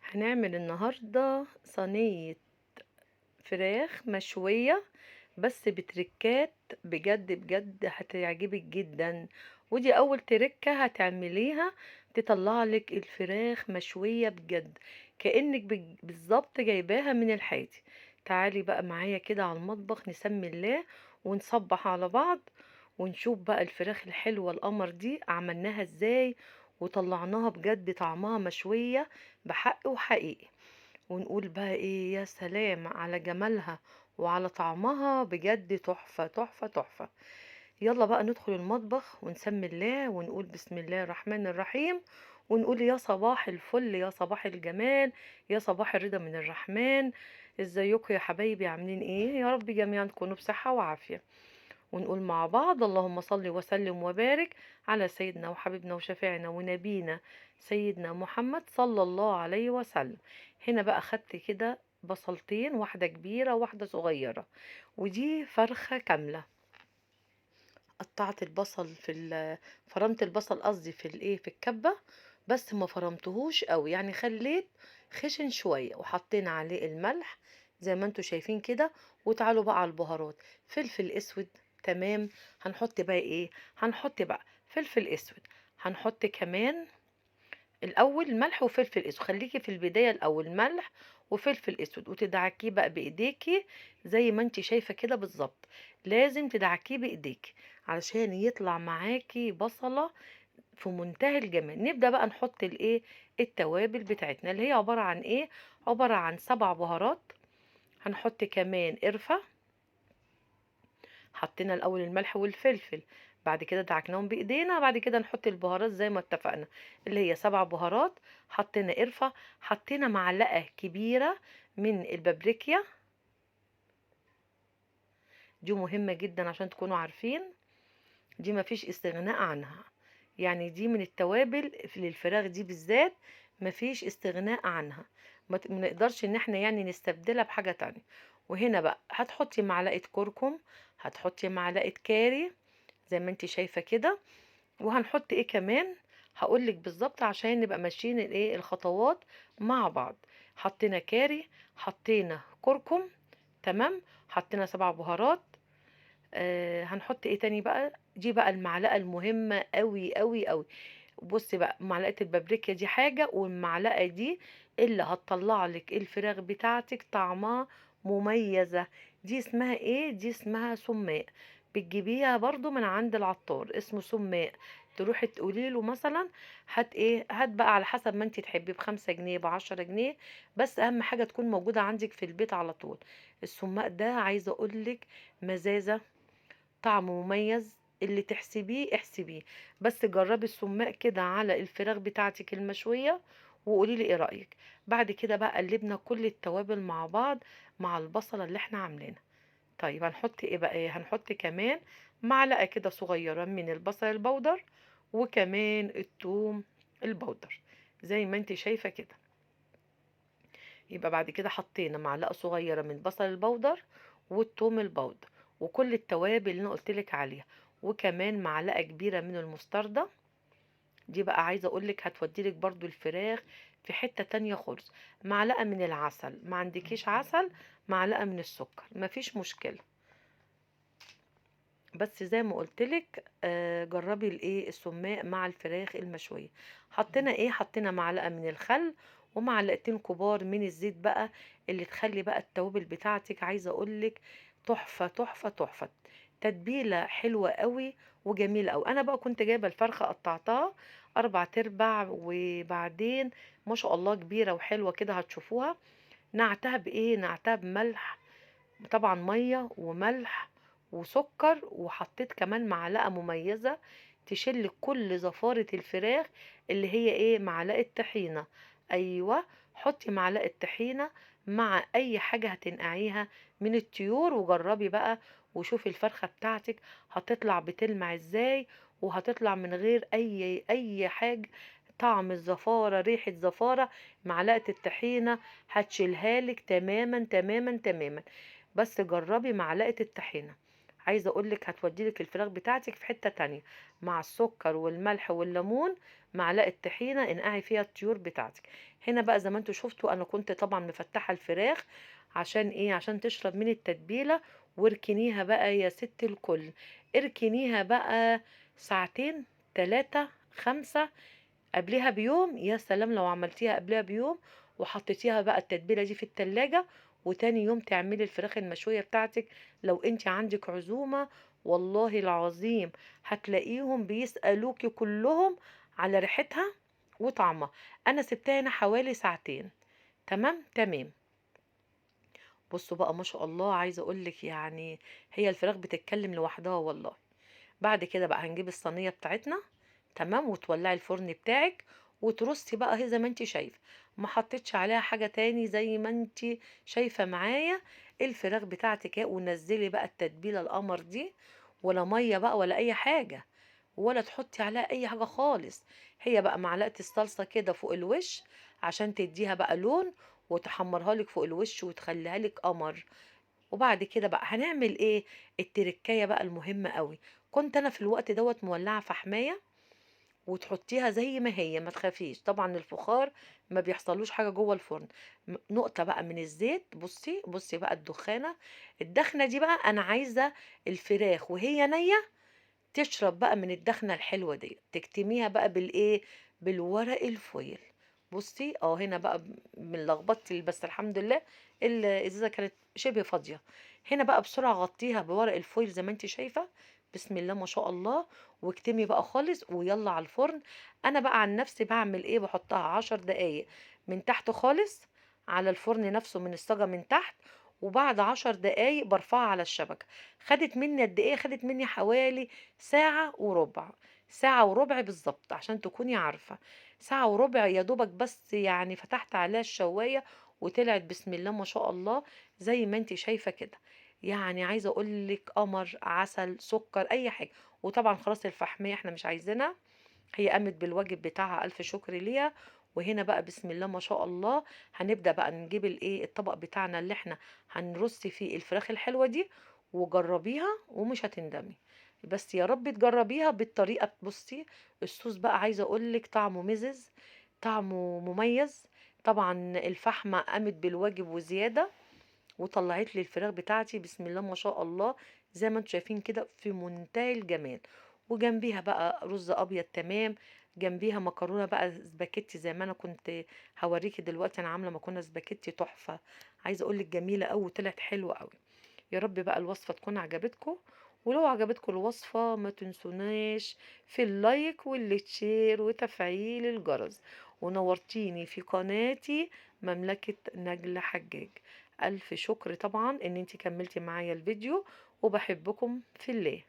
هنعمل النهاردة صينية فراخ مشوية بس بتركات، بجد بجد هتعجبك جدا. ودي اول تركة هتعمليها تطلع لك الفراخ مشوية بجد كأنك بالظبط جايباها من الحادي. تعالي بقى معايا كده على المطبخ، نسمي الله ونصبح على بعض ونشوف بقى الفراخ الحلوة القمر دي عملناها ازاي وطلعناها بجد طعمها مشوية بحق وحقيقي. ونقول بقى ايه، يا سلام على جمالها وعلى طعمها، بجد تحفة تحفة تحفة. يلا بقى ندخل المطبخ ونسمي الله ونقول بسم الله الرحمن الرحيم، ونقول يا صباح الفل، يا صباح الجمال، يا صباح الرضا من الرحمن. ازيكم يا حبايبي، عاملين ايه؟ يا رب جميعا تكونوا بصحة وعافية. ونقول مع بعض اللهم صل وسلم وبارك على سيدنا وحبيبنا وشفيعنا ونبينا سيدنا محمد صلى الله عليه وسلم. هنا بقى خدت كده بصلتين، واحدة كبيرة واحدة صغيرة، ودي فرخة كاملة. قطعت البصل في فرمت البصل قصدي في الايه، في الكبة، بس ما فرمتهوش قوي، يعني خليت خشن شوية، وحطينا عليه الملح زي ما انتوا شايفين كده. وتعالوا بقى على البهارات، فلفل اسود، تمام. هنحط بقى ايه؟ هنحط بقى فلفل اسود، هنحط كمان الاول ملح وفلفل اسود. خليكي في البداية الاول ملح وفلفل اسود، وتدعكيه بقى بايديكي زي ما انت شايفة كده بالظبط. لازم تدعكيه بايديكي علشان يطلع معاكي بصلة في منتهى الجمال. نبدأ بقى نحط الايه، التوابل بتاعتنا اللي هي عبارة عن ايه؟ عبارة عن 7 بهارات. هنحط كمان قرفة. حطينا الاول الملح والفلفل، بعد كده دعكناهم بايدينا، بعد كده نحط البهارات زي ما اتفقنا اللي هي 7 بهارات. حطينا قرفة، حطينا معلقة كبيرة من البابريكا، دي مهمة جدا عشان تكونوا عارفين، دي مفيش استغناء عنها، يعني دي من التوابل للفراخ دي بالذات مفيش استغناء عنها، ما نقدرش ان احنا نستبدلها بحاجة تانية. وهنا بقى هتحطي معلقة كركم، هتحطي معلقة كاري زي ما انت شايفة كده. وهنحط ايه كمان هقولك بالظبط عشان نبقى ماشيين الايه الخطوات مع بعض. حطينا كاري، حطينا كركم، تمام، حطينا 7 بهارات. هنحط ايه تاني بقى؟ دي بقى المعلقة المهمة قوي قوي قوي. بصي بقى، معلقة البابريكا دي حاجة، والمعلقة دي اللي هتطلع لك الفراخ بتاعتك طعمها مميزة. دي اسمها ايه؟ دي اسمها سماق، بتجيبيها برضو من عند العطار، اسمه سماق. تروحي تقولي له مثلا هات ايه، هات بقى على حسب ما انت تحبي، ب5 جنيه ب10 جنيه، بس اهم حاجة تكون موجودة عندك في البيت على طول. السماق ده عايزة اقولك مزازة، طعمه مميز، اللي تحسبيه احسبيه، بس جربي السماق كده على الفراخ بتاعتك المشوية وقولي لي ايه رأيك. بعد كده بقى قلبنا كل التوابل مع بعض مع البصلة اللي احنا عاملينها. طيب هنحط ايه بقى؟ ايه؟ هنحط كمان معلقة كده صغيرة من البصل البودر، وكمان الثوم البودر زي ما انت شايفة كده. يبقى بعد كده حطينا معلقة صغيرة من البصل البودر والثوم البودر وكل التوابل اللي انا قلتلك عليها، وكمان معلقة كبيرة من المستردة. دي بقى عايزة اقولك هتوديلك برضو الفراخ في حتة تانية خالص. معلقة من العسل، ما عندكيش عسل معلقة من السكر، مفيش مشكلة. بس زي ما قلتلك، جربي الايه السماق مع الفراخ المشوية. حطينا ايه؟ حطينا معلقة من الخل ومعلقتين كبار من الزيت بقى، اللي تخلي بقى التوابل بتاعتك عايزة اقولك تحفة تحفة تحفة، تتبيلة حلوة قوي وجميلة قوي. انا بقى كنت جايبة الفرخة قطعتها 4/4، وبعدين ما شاء الله كبيرة وحلوة كده هتشوفوها. نعتها بايه؟ نعتها بملح طبعا، مية وملح وسكر، وحطيت كمان معلقة مميزة تشيل كل زفارة الفراخ اللي هي ايه؟ معلقة طحينة. ايوه، حطي معلقة طحينة مع اي حاجة هتنقعيها من الطيور، وجربي بقى وشوفي الفرخة بتاعتك هتطلع بتلمع ازاي، وهتطلع من غير اي حاجة، طعم الزفارة، ريحة زفارة. معلقة الطحينة هتشيلها لك تماما تماما تماما. بس جربي معلقة الطحينة. عايزة اقولك هتوديلك الفراخ بتاعتك في حتة تانية، مع السكر والملح والليمون، معلقة طحينة انقعي فيها الطيور بتاعتك. هنا بقى زي ما انتوا شفتوا انا كنت طبعا مفتحة الفراخ عشان ايه؟ عشان تشرب من التتبيلة. واركنيها بقى يا ست الكل، اركنيها بقى ساعتين 3 5 قبلها بيوم. يا سلام لو عملتيها قبلها بيوم وحطيتيها بقى التتبيلة دي في التلاجة، وتاني يوم تعملي الفراخ المشوية بتاعتك. لو انت عندك عزومة والله العظيم هتلاقيهم بيسألوكي كلهم على ريحتها وطعمها. انا سبتها هنا حوالي ساعتين. تمام تمام. بصوا بقى ما شاء الله، عايزة اقولك يعني هي الفراخ بتتكلم لوحدها والله. بعد كده بقى هنجيب الصينية بتاعتنا، تمام، وتولعي الفرن بتاعك وترصي بقى اهي زي ما انت شايفه، ما حطيتش عليها حاجه تاني، زي ما انت شايفه معايا الفراخ بتاعتك اهي. ونزلي بقى التتبيله القمر دي، ولا ميه بقى ولا اي حاجه، ولا تحطي عليها اي حاجه خالص. هي بقى معلقه الصلصه كده فوق الوش عشان تديها بقى لون، وتحمرها لك فوق الوش وتخليها لك قمر. وبعد كده بقى هنعمل ايه؟ التركايه بقى المهمه قوي. كنت انا في الوقت دوت مولعه فحمايه، وتحطيها زي ما هي ما تخافيش، طبعا الفخار ما بيحصلوش حاجه جوه الفرن. نقطه بقى من الزيت، بصي بصي بقى الدخانه، الدخنه دي بقى انا عايزه الفراخ وهي نيه تشرب بقى من الدخنه الحلوه دي، تكتميها بقى بالايه؟ بالورق الفويل. بصي هنا بقى من لخبطتي، بس الحمد لله الازازه كانت شبه فاضيه. هنا بقى بسرعه غطيها بورق الفويل زي ما انت شايفه، بسم الله ما شاء الله، واكتمي بقى خالص ويلا على الفرن. انا بقى عن نفسي بعمل ايه؟ بحطها 10 دقايق من تحت خالص على الفرن نفسه من الصاجه من تحت، وبعد 10 دقايق برفعها على الشبكه. خدت مني قد ايه؟ خدت مني حوالي ساعه وربع، ساعه وربع بالظبط عشان تكوني عارفه، ساعه وربع يا دوبك بس، يعني فتحت عليها الشوايه وطلعت بسم الله ما شاء الله زي ما انت شايفه كده. يعني عايزه اقول لك قمر، عسل، سكر، اي حاجه. وطبعا خلاص الفحميه احنا مش عايزينها، هي قامت بالواجب بتاعها، الف شكر ليها. وهنا بقى بسم الله ما شاء الله هنبدا بقى نجيب الايه؟ الطبق بتاعنا اللي احنا هنرص فيه الفراخ الحلوه دي، وجربيها ومش هتندمي، بس يا رب تجربيها بالطريقه. بصي الصوص بقى عايزه اقول لك طعمه مزز، طعمه مميز. طبعا الفحمه قامت بالواجب وزياده، وطلعت لي الفراخ بتاعتي بسم الله ما شاء الله زي ما انتم شايفين كده في منتهى الجمال. وجنبيها بقى رز ابيض، تمام، جنبيها مكرونه بقى سباكيتي زي ما انا كنت هوريكي دلوقتي. انا عامله مكرونه سباكيتي تحفه، عايزه اقول لك جميله قوي وطلعت حلوه قوي. يا رب بقى الوصفه تكون عجبتكم، ولو عجبتكم الوصفه ما تنسوناش في ال like وال share وتفعيل الجرس. ونورتيني في قناتي مملكه نجلة حجاج. ألف شكر طبعا إن انتي كملتي معايا الفيديو، وبحبكم في الله.